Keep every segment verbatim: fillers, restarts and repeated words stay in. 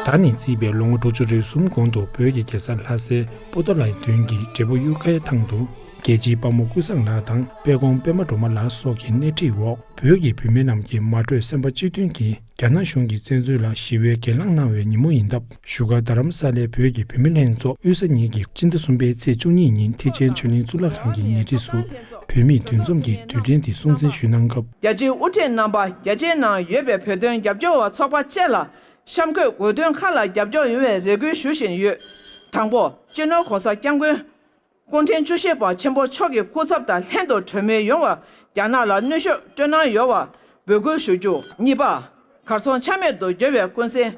ད་ནས་བརྩིས་པའི་ལོ་ངོ་དྲུག་ཅུ་རེ་གསུམ་གོང་དུ་བོད་ཀྱི་རྒྱལ་ས་ལྷ་སའི་པོ་ཏཱ་ལའི་མདུན་གྱི་འབྲས་བུ་གཡུ་ཁའི་ཐང་དུ། རྒྱལ་གཅེས་དཔའ་མོ་ཀུན་བཟང་ལགས་དང་དཔལ་ཀོང་པད་མ་སྒྲོལ་མ་ལགས་སོགས་ཀྱི་སྣེ་ཁྲིད་འོག་བོད་ཀྱི་བུད་མེད་རྣམས་ཀྱིས་མ་གྲོས་སེམས་པ་གཅིག་མཐུན་གྱིས་རྒྱ་ནག་གཞུང་གི་བཙན་འཛུལ་ལ་ཞི་བའི་གྱེན་ལངས་གནང་བའི་ཉིན་མོ་ཡིན་སྟབས། བཞུགས་སྒར་རྡ་རམ་ས་ལའི་བོད་ཀྱི་བུད་མེད་ལྷན་ཚོགས་དབུས་ས་གཉིས་ཀྱིས་སྤྱི་ཟླ་གསུམ་པའི་ཚེས་བཅུ་གཉིས་ཉིན་ཐེག་ཆེན་ཆོས་གླིང་གཙུག་ལག་ཁང་གི་ཉེ་འཁྲིས་སུ་བོད་མིའི་འདུ་འཛོམས་ཀྱི་དུས་དྲན་དེ་སྲུང་བརྩི་ཞུས་གནང་སྐབས། རྒྱ་ཆེའི་དབུ་ཁྲིད་རྣམ་པ། རྒྱ་ཆེའི་ནང་ཡོད་པའི་བོད་དོན་རྒྱབ་སྐྱོར་བ་ཚོགས་པ་བཅས་ལ་གཤམ་འཁོད་དགོས་འདུན་ཁག་ལ་རྒྱབ་སྐྱོར་ཡོང་བའི་རེ་སྐུལ་ཞུ་བཞིན་ཡོད། དང་པོ། སྤྱི་ནོར་༧གོང་ས་༧སྐྱབས་མགོན་སྐུ་ཕྲེང་བཅུ་བཞི་པ་ཆེན་པོ་མཆོག་གི་སྐུ་ཚབ་དང་ལྷན་དུ་གྲོས་མོལ་ཡོང་བར་རྒྱ་ནག་ལ་མནོན་ཤུགས་སྤྲོད་གནང་ཡོད་པར་འབོད་སྐུལ་ཞུ་རྒྱུ། གཉིས་པ། གར་སོང་ཆ་མེད་དུ་གྱུར་བའི་ཀུན་གཟིགས་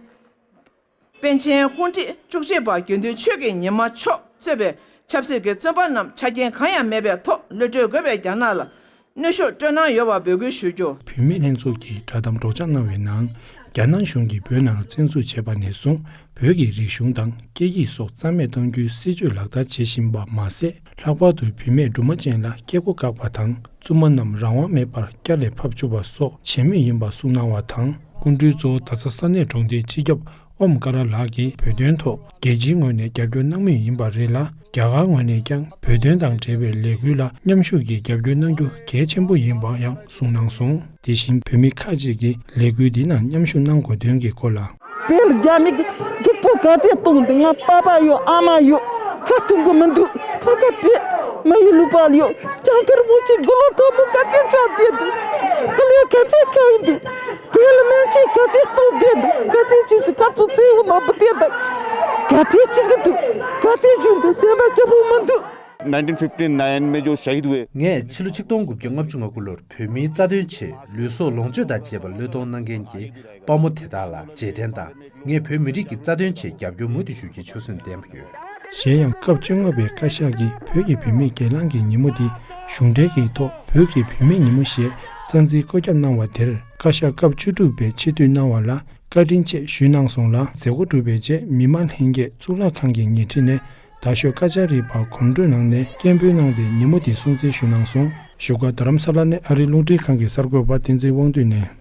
པཎ་ཆེན་སྐུ་ཕྲེང་བཅུ་གཅིག་པ་དགེ་འདུན་ཆོས་ཀྱི་ཉི་མ་མཆོག་གཙོས་པའི་ཆབ་སྲིད་ཀྱི་བཙོན་པ་རྣམས་ཆ་རྐྱེན་གང་ཡང་མེད་པའི་ཐོག་གློད་གྲོལ་དགོས་པའི་རྒྱ་ནག་ལ་གནོན་ཤུགས་སྤྲོད་གནང་ཡོད་པར་འབོད་སྐུལ་ཞུ་རྒྱུ། བུད་མེད་ལྷན་ཚོགས་ཀྱིས་བསྒྲགས་གཏམ་སྒྲོག་སྦྱང་གནང་བའི་ནང་། རྒྱ་ནག་གཞུང་གིས་བོད་ནང་བཙན་འཛུལ་བྱས་པ་ནས་བཟུང་བོད་ཀྱི་རིག་གཞུང་དང་སྐད་ཡིག་སོགས་རྩ་མེད་གཏོང་རྒྱུའི་སྲིད་བྱུས་ལག་བསྟར་བྱེད་བཞིན་པ་མ་ཟད། ལྷག་པར་དུ་བུད་མེད་སྦྲུམ་མ་ཅན་ལ་སྐྱེ་སྒོ་བཀག་པ་དང་བཙུན་མ་རྣམས་རང་དབང་མེད་པར་བསྐྱར་ལས་ཕབ་བཅུག་པ་སོགས་བྱེད་མུས་ཡིན་པ་གསུངས་གནང་བ་དང་། སྐུ་མགྲོན་གཙོ་བོ་རྡ་ས་ས་གནས་གྲོང་སྡེའི་སྤྱི་ཁྱབ་ཨོམ་ཀ་ར་ལགས་ཀྱིས་བོད་དོན་ཐོག་རྒྱལ་སྤྱིའི་ངོས་ནས་རྒྱབ་སྐྱོར་གནང་མུས་ཡིན་པ་རེད་ལ། རྒྱ་གར་ངོས་ནས་ཀྱང་བོད་དོན་དང་འབྲེལ་བའི་ལས་འགུལ་ལ་མཉམ་ཞུགས་ཀྱིས་རྒྱབ་སྐྱོར་གནང་རྒྱུ་གལ་ཆེན་པོ་ཡིན་པ་ཡང་གསུངས་གནང་སོང་། དེ་བཞིན་བོད་མི་ཁག་ཅིག་གིས་ལས་འགུལ་འདི་ནང་མཉམ་ཞུགས་གནང་དགོས་དོན་གྱི་སྐོར་ལ། བོད་རྒྱ་མི་གི་སྒྲིག་པོ་ག་ཚད་གཏོང་འདི་ང་པ་པ་ཡོད་ཨ་མ་ཡོད་ཁ་གཏོང་གི་མི་འདུག་ཁ་ཁ་བྲལ་མ་ཡི་ལུ་པ་ཡོད་ཀྱང་ཕེར་མོ་ཆེ་དགུ་ལོ་ཐོག་མོ་ག་ཚད་ཆགས་བསྡད་འདུག་ཀ་ལོ་ག་ཚད་ཁ་ཡིན་འདུག་བོད་ལ་སྨན་ཆེ་ག་ཚད་གཏོང་བསྡད་འདུག་ག་ཚད་ཅིག་སུ་ག་ཚོད་བཙལ་ཡོད་ན་བུ་བསྡད་འདུག་ག་ཚད་ཅིག་གི་འདུག་ག་ཚད་ཅིག་འདུག་སེམས་པ་སྐྱིད་པོ་མི་འདུག་ནའིན་ཊིན་ཕིཕ་ཊི་ནའིན་མེ་ཇོ་ཤ་ཧིད་ཝེ། ངས་ཕྱི་ལོ་ཆིག་སྟོང་དགུ་བརྒྱ་ལྔ་བཅུ་ང་དགུ་ལོར་བོད་མིའི་རྩ་དོན་ཆེད་ལུས་སྲོག་ལོངས་སྤྱོད་དང་བཅས་པ་བློས་གཏོང་གནང་མཁན་གྱི་དཔའ་མོ་དེ་དག་ལ་རྗེས་དྲན་དང་། ངས་བོད་མི་རིགས་ཀྱི་རྩ་དོན་ཆེད་རྒྱབ་སྐྱོར་མུ་མཐུད་ཞུ་རྒྱུའི་ཆོད་སེམས་བརྟན་པོ་ཡོད། གཞན་ཡང་སྐབས་བཅོ་ལྔ་པའི་བཀའ་ཤག་གིས་བོད་ཀྱི་བུད་མེད་གྱེན་ལངས་ཀྱི་ཉིན་མོ་འདི་གཞུང་འབྲེལ་གྱི་ཐོག་བོད་ཀྱི་བུད་མེད་ཉིན་མོ་ཞེས་རྩ་འཛིན་བཀོད་ཁྱབ་གནང་བ་དེར་བཀའ་ཤག་སྐབས་བཅུ་དྲུག་པས་ཆེ་བསྟོད་གནང་བ་ལ་བཀའ་དྲིན་ཆེ་ཞུས་གནང་སོང་ལ། མཛད་སྒོ་གྲུབ་པའི་རྗེས་མི་མང་ལྷན་རྒྱས་གཙུག་ལག་ཁང་གི་ཉེ་འཁྲིས་ནས་རྡ་ཤོད་ཀ་ཅཱ་རི་པ་གོམ་བགྲོད་གནང་ནས་སྐད་འབོད་གནང་སྟེ་ཉིན་མོ་འདི་སྲུང་བརྩི་ཞུས་གནང་སོང་། བཞུགས་སྒར་རྡ་རམ་ས་ལ་ནས་ཨ་རིའི་རླུང་འཕྲིན་ཁང་གི་གསར་འགོད་པ་བསྟན་འཛིན་དབང་འདུས་ནས།